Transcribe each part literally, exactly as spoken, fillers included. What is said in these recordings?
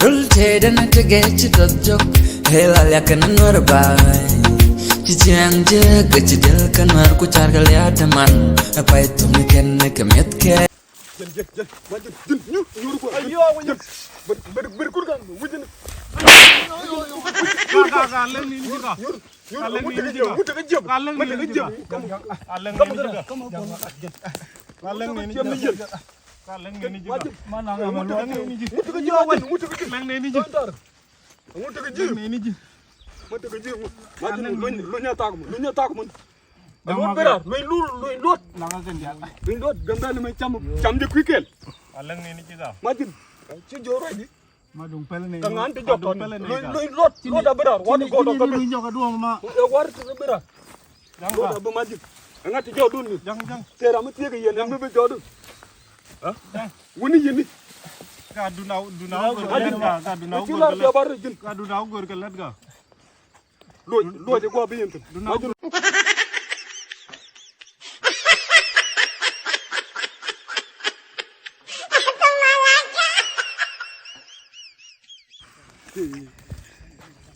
Dul tëëdä ni tekɛ ci tɔth jɔk. Hela liak kɛn nuɔr ba̱a̱. Ci ciaŋ jek kɛ ci del kɛ nuɔr ku car kɛ lia̱a̱ te man. Ɛ pay thum ni kɛn ni kɛ mi̱eth kɛ. Jɛn, jɛn, jɛn. Ma jɛn, jɛn, nyur, nyur kua. Ayo, wä jɛn. Ber, ber, ber kur kan, wä jɛn. Ka, ka, ka, lɛŋ ni ni ka. Nyur, nyur, ka lɛŋ ni ni ka. Ka lɛŋ ni ni ka. Ka lɛŋ ni ni ka. Ka lɛŋ ni ni ka. Ma na ŋa ma lɛŋ ni ni ka. Lɛŋ ni ni ka. Ŋut tekɛ ji̱. Ŋut tekɛ ji̱. Ŋut tekɛ ji̱. Ma ji̱ luny, luny a tak mun. Luny a tak mun. Luny bera, luny lur, luny luot. Luny luot. Luny luot. Luny luot. Gambel mi cam, cam ji̱ kui̱ kɛl. A lɛŋ ni ni ji̱ ka. Ma ji̱. Ci ji̱ ruac di. Ma duŋ pɛl ni. Ka ŋa̱n ti jɔk tɔn. Luny, luny luot. Luot a bera. Wat gɔt ɔ gambel. Luny jɔk a duɔm ma. Ɛ war ti bera. Jaŋ. Luɔt a bi ma ji̱. Ɛŋa ti jɔɔdun ni? Jaŋ, jaŋ. Tëë ram mi thiek kɛ yɛn ɛn mi bi jɔɔdun. Ɛ? Jaŋ. Wuni yini. Ka duna, duna wä gör kɛ lɛt ka, ka duna wä gör kɛ lɛt. Ka duna wä gör kɛ lɛt ka. Luɔc, luɔc ɛ guɔ bi yɛn thin. Duna wä gör.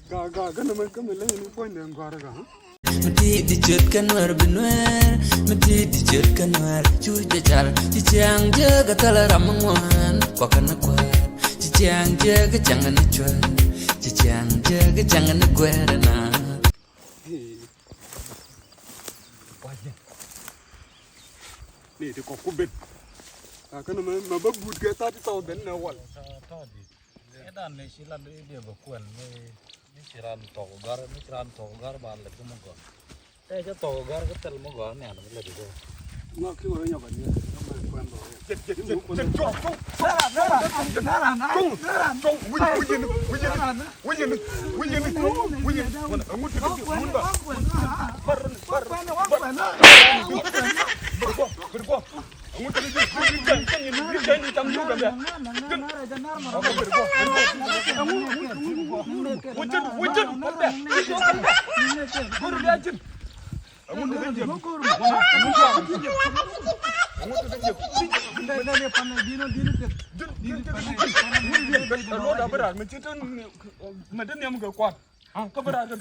Ga, ga, kä nɛmɛ, kä mi leny ni puɔ̱nydɛ ŋɔ̱a̱rä ga. Mi ti di ciöt kä nuɛr bi nuɛr, mi ti di ciöt kä nuɛr cu jɛ cal. Ci ciaŋ jek a thal ram mi ŋuan kua kä ni kuäär. Ci ciaŋ jek a ciaŋ ni cuäär, ci ciaŋ jek a ciaŋ ni guɛɛr na. Ni ti kɔk ku ben. A kä nɛmɛ ma bä guut kɛ thirty thousand nɛ wal. Ɛ dan ni ci lat i̱ diɛ bɛ kuɛn mi, mi ci ran tɔk gar, mi ci ran tɔk gar ba lɛ ti mi gɔr. Tɛ cɛ tɔk gar kä thil mi gɔr ni an mi lɛ ti gɔr. Ŋɔ ki wä nyɔk ni, nyɔk mɛ kuɛn bɔ. Jɛ, jɛ, jɛ, jɛ, cɔk, cɔk, cɔk. Nara, nara, nara, nara. Cɔk, cɔk, wi̱c, wi̱c, wi̱c, wi̱c, wi̱c, wi̱c, wi̱c. Ŋut, ŋut ba. Bar, bar, bar. Bar, bar.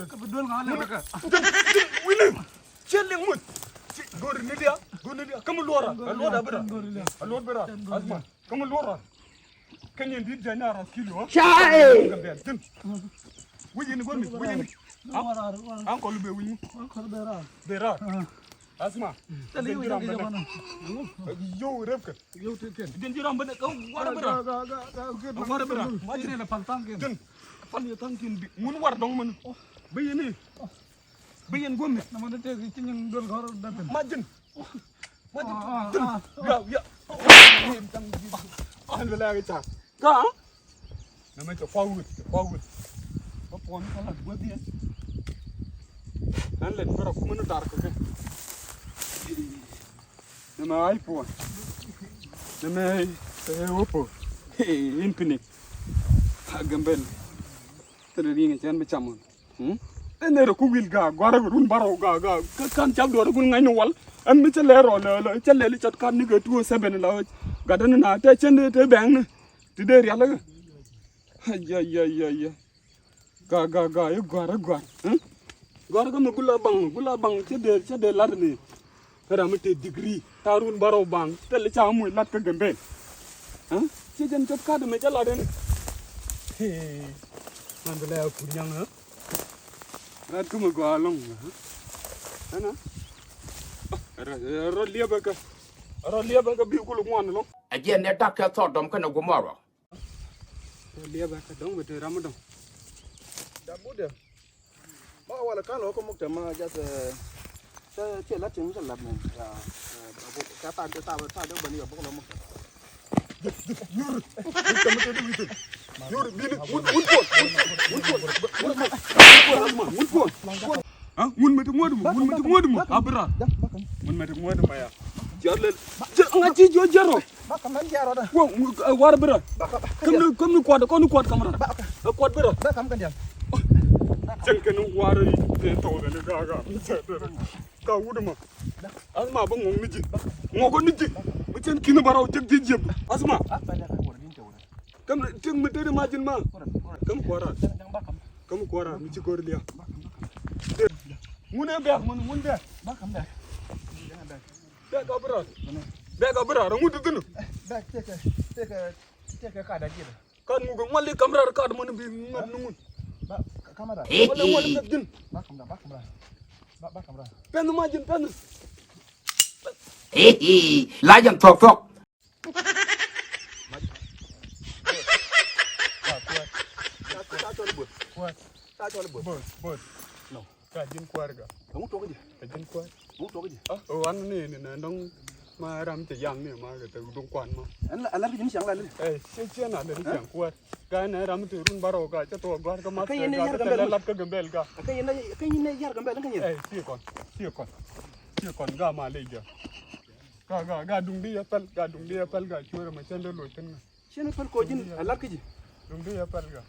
Kä bi duel ŋa lɛ wä kä. Wi̱ni. Ciɛ liŋ muc. Ci go̱ri ni dia, go̱ri ni dia. Kä mi luɔra. A luɔt a bi rat. A luɔt bi rat. Asma. Kä mi luɔra. Kä nyin dit jɛ nyara kilo. Caa ee. Wi̱ni go̱ri ni, wi̱ni. Ankɔl be wi̱ni. Ankɔl be rat. Be rat. Asma. Tɛli wi̱ni. Yow rep kɛ. Yow tɛli. Din jiram bene. Kä wara bi rat. Wara bi rat. Ma ji̱. Din. Pal yɛ thaŋ kin bi. Ŋun war dɔŋ mɛn. Bi yini. Bi yɛn go̱mi. Nama dee tëëk ci nyin duel gɔ̱r dee pɛn. Ma ji̱n. Ma ji̱n. Ah, ah, ji̱n. Ah. Ya, ya. Ah, bi lɛ kɛ ca. Ka? Nama cɛ kua wut, cɛ kua wut. Ba puɔn ka la guäth yɛ. Nan lɛ bi rɔ kumɛ ni dar kɛ kɛ. Nama ai puɔn. Nama ai, ai wä puɔn. In pini. A Gambel. Thilɛ ri̱ŋ cɛn bi cam ɣän. Hmm? Ɛn nɛy rɔ ku wil gaa, gua̱rä kɛ run bärɔw gaa, gaa. Kä ka̱n cap duɔ̱ɔ̱r kun ŋa̱cni wal. Ɛn mi cä lɛ rɔ lɛ, lɛ, cä lɛ li cat ka̱n ni kɛ two oh seven la. Gat ni na tɛ cɛn tɛ bɛŋni. Ti dee rial kä. Ay, ay, ay, ay, ay. Gaa, gaa, gaa, i̱ gua̱r, i̱ gua̱r. Hmm? Gua̱r kä mi gula baŋ, gula baŋ, cä dee, cä dee lat ni. Ram mi te degree, ta̱a̱ run bärɔw baŋ, thilɛ ca muc lat kä Gambel. Ɛ? Ci jɛn cop kat mi jɛ lat ɛn. Hee. Man bi lɛ a kut nyaŋ, ɛ? Rat kä mi gɔaa ɛlɔ̱ŋ, ɛ? Ɛn, ɛ? Rɔ, rɔ liɛpɛ kä. Rɔ liɛpɛ kä bi kul ŋuan ɛlɔ̱ŋ. Ɛ jiɛn ni tak kɛ Thɔdɔm kɛnɛ Gomɔrɔ. Liɛpɛ kä dɔ̱ŋ bɛ te ram mi dɔ̱ŋ. Ca but dɛ. Ma wala kan wä kä mukta ma just, eh, cɛ, cɛ la tiŋ cɛ lat mɛn. Ya, eh, ca ta, ta, ta dee bani ya bok la mukta. Yur, yur, yur, bini, wun, wun puɔn, wun puɔn, wun puɔn, wun puɔn, wun puɔn. Ha, wun mɛ ti ŋuɔ̱t mɔ, wun mɛ ti ŋuɔ̱t mɔ, a bi rat. Wun mɛ ti ŋuɔ̱t mɔ ya. Jɛ lɛl. Jɛ ŋa ci jiɔ jɛrɔ. Wa, ŋu, ɛ, war bi rat. Käm ni, käm ni kuat, kɔn ni kuat kamra. Ɛ kuat bi rat. Cɛn kɛn war te tɔw ni gaga. Ka wut ma. Asma bä ŋɔk ni ji̱. Ŋɔk ni ji̱. Mi cɛn kin bärɔw jek ji̱ jiep. Asma. Kam tiek mi tëëdi ma ji̱n ma. Kam kuɔra. Kam kuɔra mi ci go̱r liya. Ŋun ɛ bɛk mun ŋun bɛk. Bɛk a bi raar. Bɛk a bi raar ŋun ti thi̱n. Bɛk tiek tiek tiek ka da ji̱. Kat ŋuk ŋuali kam raar kat mun bi ŋuat ni ŋun. Ŋuali ŋuali bɛk ji̱n. Pɛn ma ji̱n pɛn. Lajan thuɔk thuɔk. Ka ji̱n kuäär ga. Ɛŋu tuɔk ji̱? Ka ji̱n kuäär. Ɛŋu tuɔk ji̱? Ah, wan ni ni na dɔŋ ma ram cɛ yam ni ma kɛ te duŋ kuan ma. Ɛn la, ɛn la ji̱n ciaŋ la ni. Ɛ, ciɛ ciɛ na lɛ ni ciaŋ kuäär. Ka ni ram te run barɔ ka cɛ tuɔk guar ka ma. Ka yɛn ni yar Gambɛl lat ka Gambɛl ka. Ka yɛn ni, ka yɛn ni yar Gambɛl ka yɛn. Ɛ, ciɛ kɔn, ciɛ kɔn. Ciɛ kɔn ga ma lɛ jɛ. Ga, ga, ga duŋ di ya pɛl, ga duŋ di ya pɛl, ga cuɔrɛ ma cɛn dee loc thin ŋa. Cɛn pɛl ko ji̱n a lat kä ji̱. Duŋ di ya pɛl ga.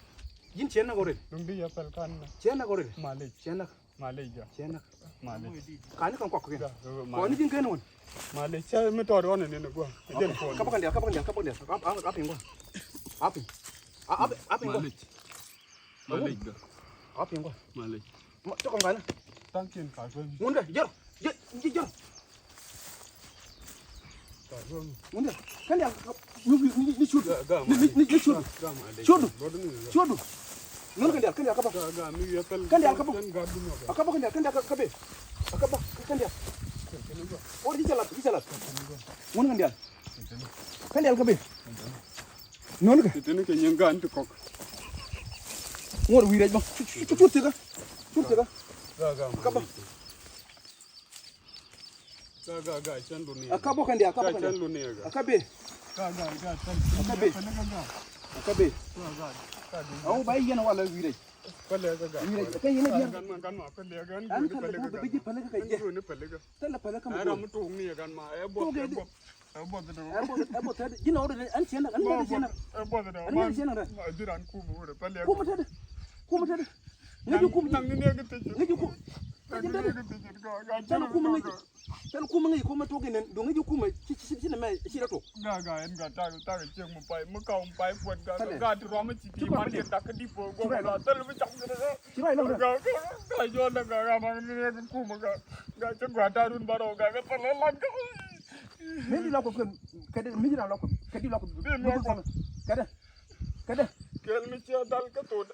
Ji̱n cɛn nak ɔrɛd. Duŋ di ya pɛl kan na. Cɛn nak ɔrɛd. Malec. Cɛn nak. Malec ga. Cɛn nak. Malec. Kani kan kɔk kɛn. Kɔni ji̱n kɛn wän. Malec cɛ mi tɔɔr ɣɔn ni ni gua. Jɛn kɔn. Kapa kan dia, kapa kan dia, kapa kan dia. Ap, ap, ap in gua. Ap in. Ap, ap, ap in gua. Malec. Malec ga. Ap in gua. Malec. Ma, cɔk ŋuan. Thank you, ka juɔ̱n. Ŋun dɛ, jɛr, jɛr, jɛr, jɛr. Ka juɔ̱n. Ŋun dɛ, kɛn diaal, ni, ni, ni, ni cut. Ga, ga, ni, ni, ni, ni cut. Ga, ga, ma, dɛ. Cut. Lɔt ni, ga. Cut. Ŋun kɛn diaal, kɛn diaal kapa. Ga, ga, mi yɛ pɛl. Kɛn diaal kapa. Kɛn ga dum yɔ ga. A kapa kɛn diaal, kɛn diaal ka, ka bɛ. A kapa, kɛn diaal. Kɛn, kɛn ga. Ɔ, di cɛ lat, di cɛ lat. Kɛn ga. Ŋun kɛn diaal. Kɛn diaal. Kɛn diaal ka bɛ. Kɛn ga. Nööŋ kɛ. Ti tini kɛ nyin gaan ti kɔk. Ŋuɔ̱t wi̱i̱ rɛc bä. Cu, cu, cu, cu thikä. Cu thikä. Ga, ga, ga. Ka bä. Ga, ga, ga, cɛn lu ni. A ka bä kɛn diaal, ka bä kɛn diaal. Cɛn lu ni ga. A ka bɛ. Ga, ga, ga, cɛn. A ka bɛ. A ka bɛ. Ga, ga, ga. A wä ba yɛn wala wi̱i̱ rɛc. Pɛlɛ ga ga. Wi̱i̱ rɛc. Ka yɛn a yɛn. Gan ma, gan ma, pɛlɛ ga. An kɛ lɛ bä ji̱ pɛlɛ ga kɛ jɛ. An kɛ ni pɛlɛ ga. Tɛlɛ pɛlɛ kä mi. Ɛ ram mi tuɔk ni gan ma. Ɛ buɔth, ɛ buɔth. Ɛ buɔth dɛ. Ɛ buɔth, ɛ buɔth dɛ. Ji̱n ɛ wä dɛ, ɛn ciɛn dɛ, ɛn ciɛn dɛ. Ɛ buɔth dɛ. Ɛn ciɛn dɛ. Ji̱n ran kum wä dɛ, pɛlɛ. Kum tɛt. Kum tɛt. Ŋäc ji̱ kum. Naŋ ni nɛɛk ti. Ŋäc ji̱ kum. Ŋäc ji̱ tɛt. Tɛn kum ŋäc. Tɛn kum ŋäc kum mɛ tuɔk inɛn. Duŋ ŋäc ji̱ kum mɛ ci, ci, ci, ci nɛ mɛ ci rɛ tuɔk. Ga, ga, ɛn ga tak, tak ciek mɛ pay, mɛ kaw mɛ pay puɔt ga, ga ti rɔm ci ti man yɛn dak di po go ga, thil mi cam gɛ. Ci rɔ ilɔŋ dɛ. Ga, ga, ga, jɔl dɛ ga, ga, ma ni nɛɛk kum ga. Ga, cɛ gua tarun barɔ ga, ga pɛlɛ lan ga. Mindi lɔk kɛ, kɛ di, mindi lɔk kɛ, kɛ di lɔk kɛ. Kɛ di, kɛ di. Kɛl mi ciɛ dal kä thot.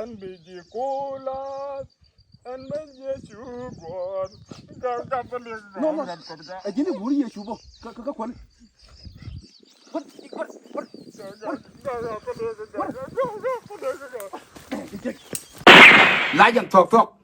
Ɛn bi ji̱ kula. Ɛn bi ji̱ cu guɔ̱ɔ̱r. Ga, ga pɛlɛ ga. No, no. Ɛ ji̱n i̱ guuri Yecu bä. Kä, kä, kä kuäl. Kuäl, kuäl, kuäl. Ga, ga, ga pɛlɛ ga. Ga, ga, ga pɛlɛ ga. Lajan thuɔk thuɔk.